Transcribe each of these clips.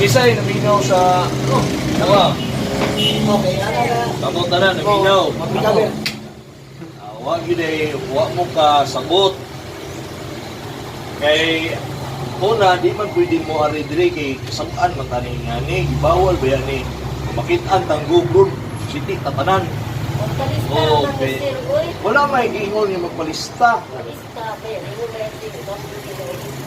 Kisay naminaw sa oh, tawa. Okay, ana na. Kamo tanan naminaw. Mapikaber. Ah, wa gyud ay wa mo ka sagot. Kay una di man pwede mo ari diri kay kasab-an man tani nga ni gibawal ba yan ni makit-an tang Google city tatanan. Magpalista Oo, naman ni okay. sir, uy. Wala may giingon nga magpalista. Palista, kaya ingon na sir,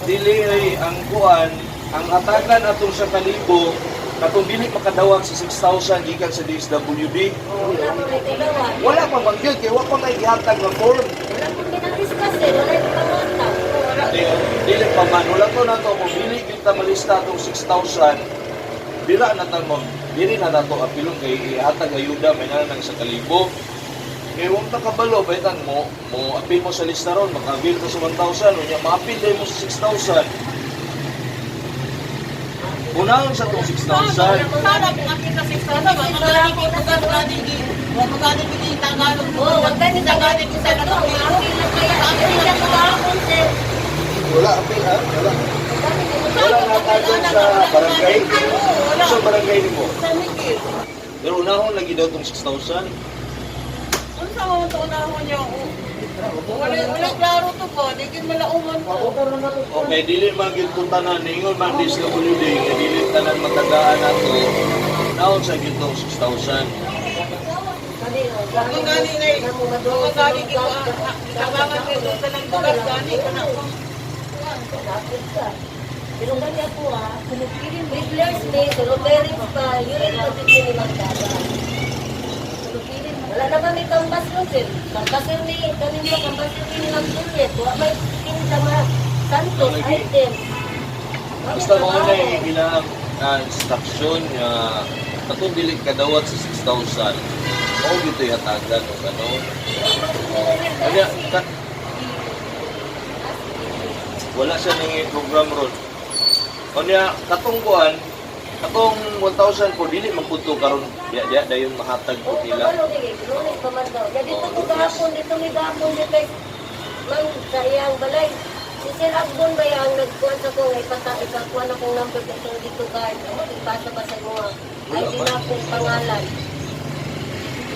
Dili ay ang kuan ang hatagan atong sa kalibo katong dili makadawag sa 6,000 gikan sa DSWD. Wala pa may kailangan. Wala pa man gyud kay wa pa may gihatag nga form. Wala pong ginadiscuss eh, wala yung pangata. Dili, dili pa man wala to nato kung dili gyud ta malista atong 6,000 dira na ta mo dili na nato apilon kay ihatag ayuda may na nang sa kalibo. Kay wa ta kabalo bayitan mo mo apil mo sa lista ron maka-avail ka sa 1,000 unya maapil day mo sa 6,000. Unahon sa tong 6,000. Sana kung apil ka 6,000, magani ko magani magani ko di Tagalog. Oo, wag gani Tagalog ko sa Ito, maapil na kaya. Dili na kahapon, sir. Wala apil ha? Wala. Gani ka mo. Wala natagod sa barangay. Sa barangay nimo. Sa Miguel. Pero unahon lagi daw tong 6,000. Unsa man to unahon niya? Wala wala klaro to po, di gid malauman to. Okay, dili man gyud ko tanan ningon man DSWD nga dili tanan matagaan nato. Unahon sa gyud tong 6,000. Kung gani na kung gani gid tabangan ko sa nang bugas gani kana ko. Pero gani ako ah, Whittlers ni, Soloberings pa, yun ang pagkikini ni Magdala. Wala na kami kambas nun, sir. Kambasir ni, kami mo, kambasir ni Ma'am Juliet. Wa may pinta ma Santos item. Basta mo na ilang instruction nga katong dili kadawat sa 6,000. Mao gyud to'y hatagan og ano. Kanya ka, wala siya ning program ron. Kanya katong kuan, katong 1,000 ko dili man pud to karon diya diya dayon mahatag ko Oo, nila. kabalo kay Lunes pa man daw. Ya dito ko gahapon, dito mi gahapon dito kay Ma'am sa iyang balay. Si Sir Agbon ba yang nagkuhan sa kong ipata ipakuan akong number dito dito kay ipasa ba sa mga ID na akong pangalan.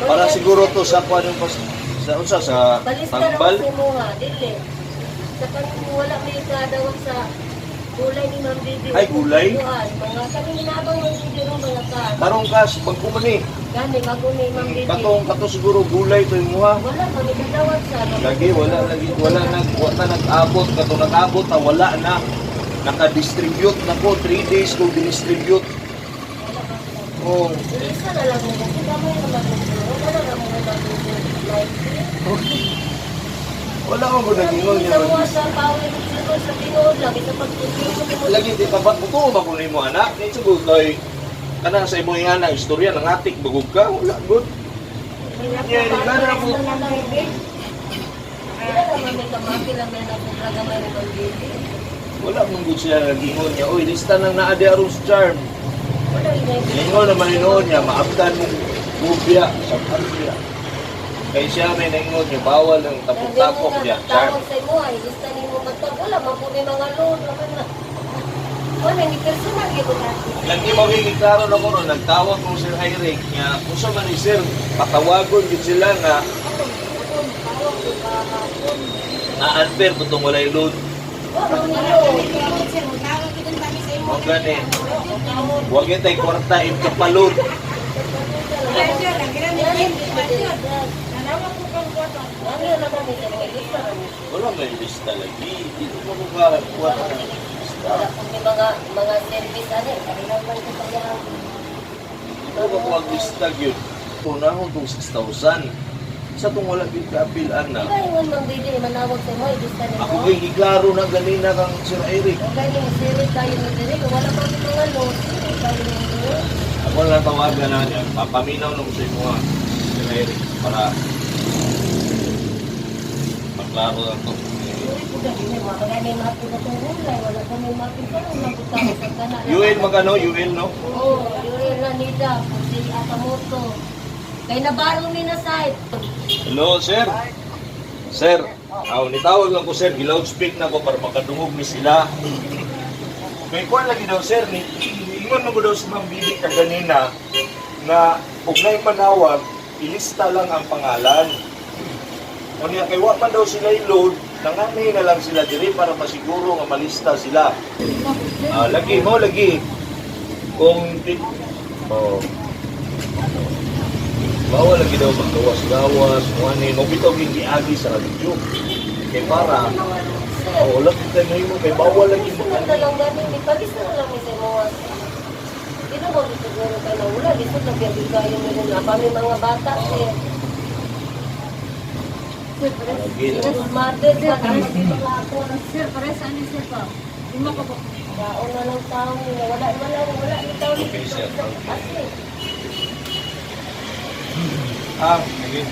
Para siguro to sa kuan yung pas, sa unsa sa Balista raw tambal. sa imuha, dili. Sa kanang wala may kadawag sa gulay ni Ma'am Bibi. Ay, gulay? Kuan, mga kami minabang ng video ng mga ka. Karong kas pagkuman ni. Gani bago ni Ma'am Bibi. Katong kato siguro gulay to imuha. Wala kami kadawag sa Lagi wala lagi wala nag wa na nag-abot kato nag-abot na wala na naka-distribute na ko 3 days ko distribute. Oh, Isa na lang mo kasi gamay naman mo. Wala na mo mag-like. Wala ko nagingon Isa niya. mo sa power siguro sa tinuod lang isa pagtuturo. Lagi di pa ba buto ba ko nimo anak? Kay siguro kay kana sa imo nga na istorya nang atik bagog ka wala good. Yeah, nagana ko. Wala naman may kamaki lang may nakutragamay ni Ma'am Bibi. Wala man gud siya nagingon niya. Oy, lista nang naa di aron sa charm. Wala inay. Ingon naman noon niya, maabdan mong gubya sa pamilya. Kay siya may naingon niya, bawal ang tapok-tapok niya. Charm. Tawag sa imo ay lista nimo matag wala man po may mga loan wala na. Wala ni personal gyud na. Lagi mo klaro na ko no, nagtawag kong Sir Eric niya, kung sa man ni Sir, patawagon gid sila nga nga unfair butong walay load. Wala man loan. Mao gani. Huwag yun tayo kwarta if kapalod. Wala may lista lagi. Dito mo ko ka kuha ng lista. Wala po may mga service ani, kanina man ko kaya. Dito ko kuha lista gyud. Unahon tong 6,000. Sa tong wala gyud ka-appeal Di na. ba ingon Mang Bibi manawag sa imo ilista nimo? Ako kay giklaro na ganina kang Sir Eric. O gani siri tayo ni diri kung wala pa may mga loan, siri tayo ni diri. Ako na tawagan na niya. Papaminaw na ko sa imo ha, Sir Eric para maklaro na to. Siri po gani may mga gani mapin na tong gulay, wala pa may mapin karon lang pud tao sa kana. UN magano? UN no? Oo, UN na nida kung si Akamoto. Kay nabaro mi na site. Hello, sir. Sir, aw nitawag lang ko sir, gi-loudspeak na ko para makadungog ni sila. Kay kuan lagi daw sir ni Giingon mo daw si Ma'am Bibi kaganina na ug nay panawag, ilista lang ang pangalan. Unya kay wa man daw sila i-load, nangani na lang sila diri para masiguro nga malista sila. Ah, lagi mo lagi. Kung di, oh. Bawal lagi daw maggawas-gawas, kung ano yun. Bitaw gyud giagi sa radyo. Kay para, oh, lagi tayo mo, kay bawal lagi Gusto na lang ganin, di palis na lang mi sa mga. Di na mo siguro kay na wala, lisod na biya kayo mo na pa mi mga bata sir. Lagi. Mother pa na ako. Sir, pare sa ano sir pa? Lima ka ba? Kaon na lang tao nila. Wala, wala, wala ni tao. Okay, sir. Kasi, Ah, sige.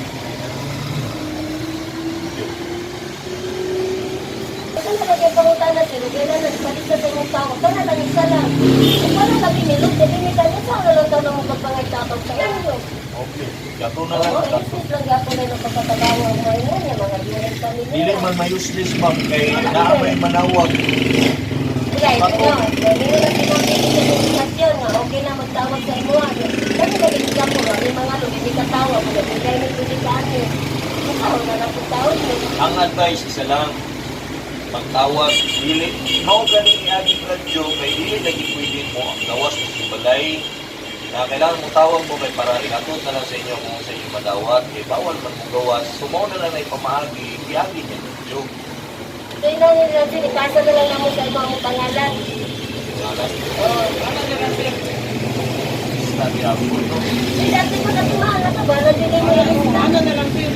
kasi na lagi pangutana sir, kailan na palis na sa imong tao. Kana lang isa lang. Kung wala kami nilog, dili mi kanya sa wala lang tao na mo pagpangitapag sa inyo. Okay. Gato na lang. Oo, useless lang gyapon na yung pagkatabawa mo ingon niya, mga unit kami Dili nila. man ma-useless, ma'am, kay naa may manawag. Wala, ito na. Dili na sinabi ko sa komunikasyon nga, okay na magtawag sa imo. Kami lagi ka po, may mga log, hindi ka tawag, kung hindi kayo nagpili ka ate. Ikaw na lang po tawag mo. Ang advice isa lang, magtawag, dili, mao gani iaging radyo, kay dili lagi pwede mo ang gawas mo sa balay. Na kailangan mo tawag mo kay para iatot na lang sa inyo kung sa inyo madawat, kay bawal man mo gawas. So mao na lang ay pamaagi, iagi niya radyo. So yun na nila sir, ipasa na lang namo sa imo ang pangalan. Ngalan, Oo. Ano na lang sir? sabi ako, no? Sir, dati ko na mahal na ka ba? Nandun mo yung Ano na lang sir?